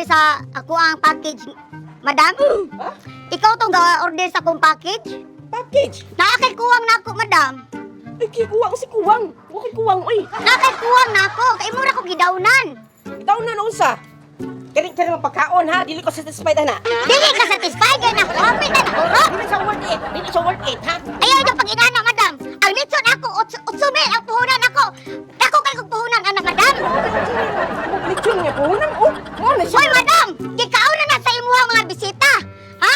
sa ako ang package, madam? Ha? Ikaw tong ga-order sa akong package? Package. Naa kay kuwang nako, madam. Ay, kay kuwang si kuwang. Wa kay kuwang oy. Naa kay kuwang nako, kay mura ko gidawnan. Daw na unsa? Kani kani mapakaon ha, dili ko satisfied ana. Dili ka satisfied kay nahapit na nahurot. Dili sa worth it, dili sa worth it ha. Ayaw yung pag-inana, madam. Ang litson ako, 8,000 ang puhunan ako. Dako kay kong puhunan, anak, madam. Lechon nga puhunan oh. Mo na siya. Hoy, madam! Gikaon na na sa imuha mga bisita. Ha?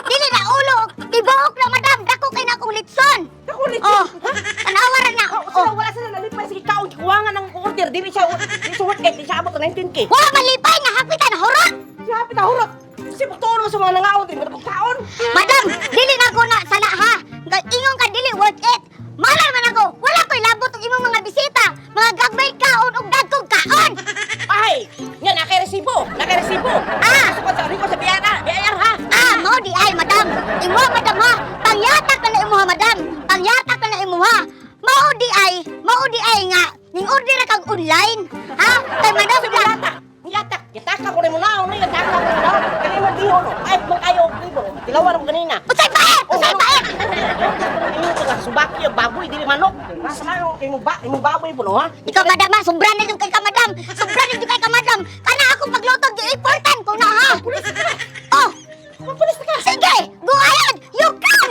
Dili na ulo, tibuok na, madam. Dako kay na akong litson. Dako lechon. Oh, Ha? tanawa ra na. Oh, Oh. sila, wala sila nalipay sige kaon kuwangan ang order dili siya dili sa worth it, dili siya abot og 19K. Wa malipay nga hapitan hurot. Siya hapit na hurot. Kasi pagtuon mo sa mga nangaon dili mo pagkaon. Madam, dili na ko na sala ha. Nga ingon ka dili worth it. Malay man ako, wala ko'y labot og imong mga bisita. Mga gagmay kaon og dagkong kaon. Ay, nya na kay resibo, na kay resibo. Ah! Sa sa ko sa BIR, BIR ha. Ah, mao di ay, madam. Imo, madam ha. Pangyatak na na imo ha, madam. Pangyatak na na imo ha. Mao di ay nga ning order ra kag online. Ha? Kay madam sila. Yatak, yatak, yataka ko nimo naon, yataka ko nimo naon. Kani mo diho no. Ay, man kayo og libo. Tilawan mo kanina. Unsay pait? Unsay pait? Subaki og baboy dili manok. Mas lang imo ba imo baboy po no ha. Ikaw, madam ha, sobra na yung kay ka, madam. Sobra na yung kay ka, madam. Kana ako pagluto gi important ko na ha. Oh, Mapulis na ka. sige, go ahead. You can.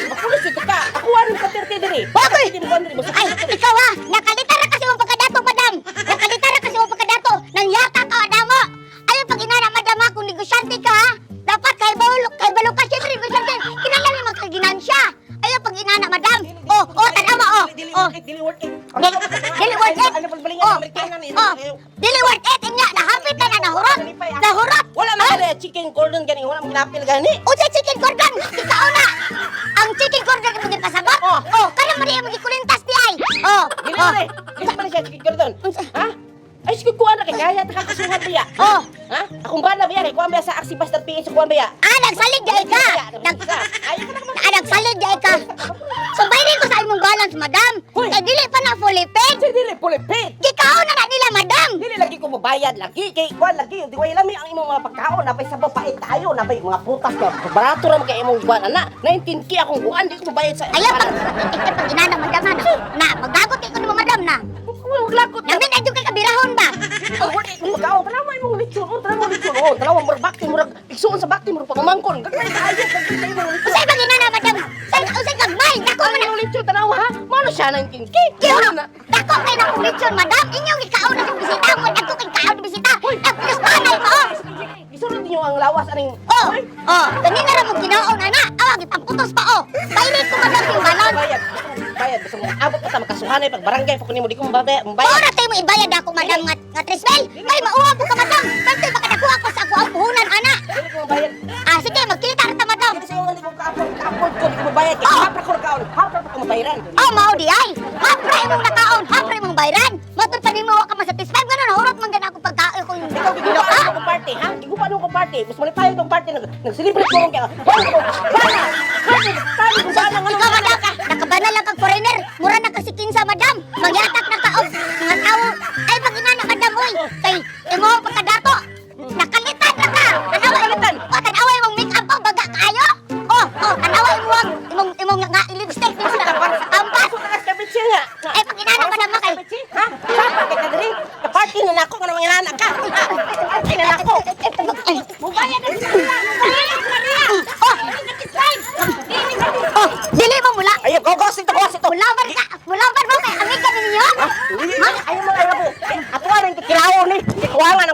Mapulis ito ka. Ako ano ka 30 diri. Baboy! Ay, Ay, ikaw ha, nakalitara kasi mong pagkadato, madam. Nakalitara kasi mong pagkadato. Nangyata ka, adamo. Ayaw pag inana, madam ha, kung negosyante ka ha, dapat kay balo ka, syempre negosyante. Kinahanglan mo magkaginansya. Ayaw pag inana, madam. Oh, oh, tanawa, oh. Dili Oh. worth it, dili worth it. Dili worth it. Ano pagbalingan Oh, Amerikana ni. oh, dili worth it. Inya, nahapit ka na, nahurot. Nahurot. Wala man gani chicken cordon gani, wala man ginapil gani. Unsay chicken cordon? Ikaw na. Ang chicken cordon imong gipasabot? Oh. Oh, kana man imong gikulintas di ay. Oh. Dili Oh. man. Dili man siya chicken cordon. Unsa? Ha? Ay, sige kuha na kay kaya ta kakasuhan biya. Oh. Ha? Akong bana biya kay kuha biya sa Axibas.ph sa kuha biya. Ah, nagsalig di ay ka. Nag Ayaw ka na Ah, nagsalig di ay ka. So bayrin ko sa imong balance, madam. Hoy. Kay dili pa na fully paid. Kasi dili fully paid. Gikaon na na nila, madam. Dili lagi ko mabayad lagi kay kuan lagi di way lami ang imong mga pagkaon napay sabaw pait tayo napay mga prutas ka barato ra man kay imong kuan ana 19K akong kuan di ko mabayad sa Ayaw pag eh, pag inana, madam ha. Na, na magdagot kay ko nimo, madam na. Maglakot na. Namin na jud kay kabirahon ba. Kung magkaon tanawa imong lechon oh tanawa lechon oh tanawa murag bakti murag igsuon sa bakti murag pamangkon gagmay kaayo gagmay kaayo imong lechon. Unsay bang inana, madam? Say unsay gagmay? Dako man Ano na. imong lechon tanawa ha mano siya 19K? Giho, na. dako kay na kong lechon, madam. Inyong gikaon na kong bisita. Mo dako kay kaon ng bisita. Nagpluspanay mo. Oh. Gisulod ninyo ang lawas aning Oh, oh, kanina ra mo ginaon ana. Awa gipangputos pa oh. Bayrin ko, madam, yung balon. Bayad bayad basta mo abot pa ta makasuhanay pag barangay pa kunin mo di ko mabayad mabayad. Ora tayo mo ibayad ako, madam, nga nga Trisbel. Kay mauwa po ka, madam. Pwede baka nakuha ko sa ako ang puhunan ana. Dili ko mabayad. Ah, sige, magkita ra ta, madam. Dili sa iyo hindi ko ka-afford ko di ko mabayad kay Oh. hapra ko nakaon hapra pa ko mabayaran. Oh, mao di ay. Hapra imong nakaon, hapra imong bayran. Motor pa nimo wa ka masatisfied ngano nahurot man gana ako pagkaon ko yung Ikaw gigupa ka. ko party ha? Gigupa ko party. Mas malipayon tong party nag nag-celebrate ko kay. Wala ko. Bana. Bana. Bana bana Ikaw, madam, nakabana lang kag foreigner. Mura na kasi kinsa, madam. Mangyatak na ka og mga tawo. Ay pag inana, madam, oy. Kay imo pagkadato. Nakalitan na ka. Tanawa imong, Nakalitan. oh, tanawa imong make-up oh, baga kaayo. Oh, oh, tanawa imong imong imong nga lipstick nimo sa ampas. Pasok na ka sa nga. Ay pag inana, madam, kay Ha? Sapa kay kadiri. Ka party na nako nga mga anak ka. Ha? Party na nako. Ay, Mubayad na sila. Mubayad na sila. Oh, oh, dili mo mula. Ayo go go sito go sito. Mulaban ka, mulaban mo kay amiga ninyo. Ayaw mo ayaw mo. Ato rin kiraon ni. Kikuha nga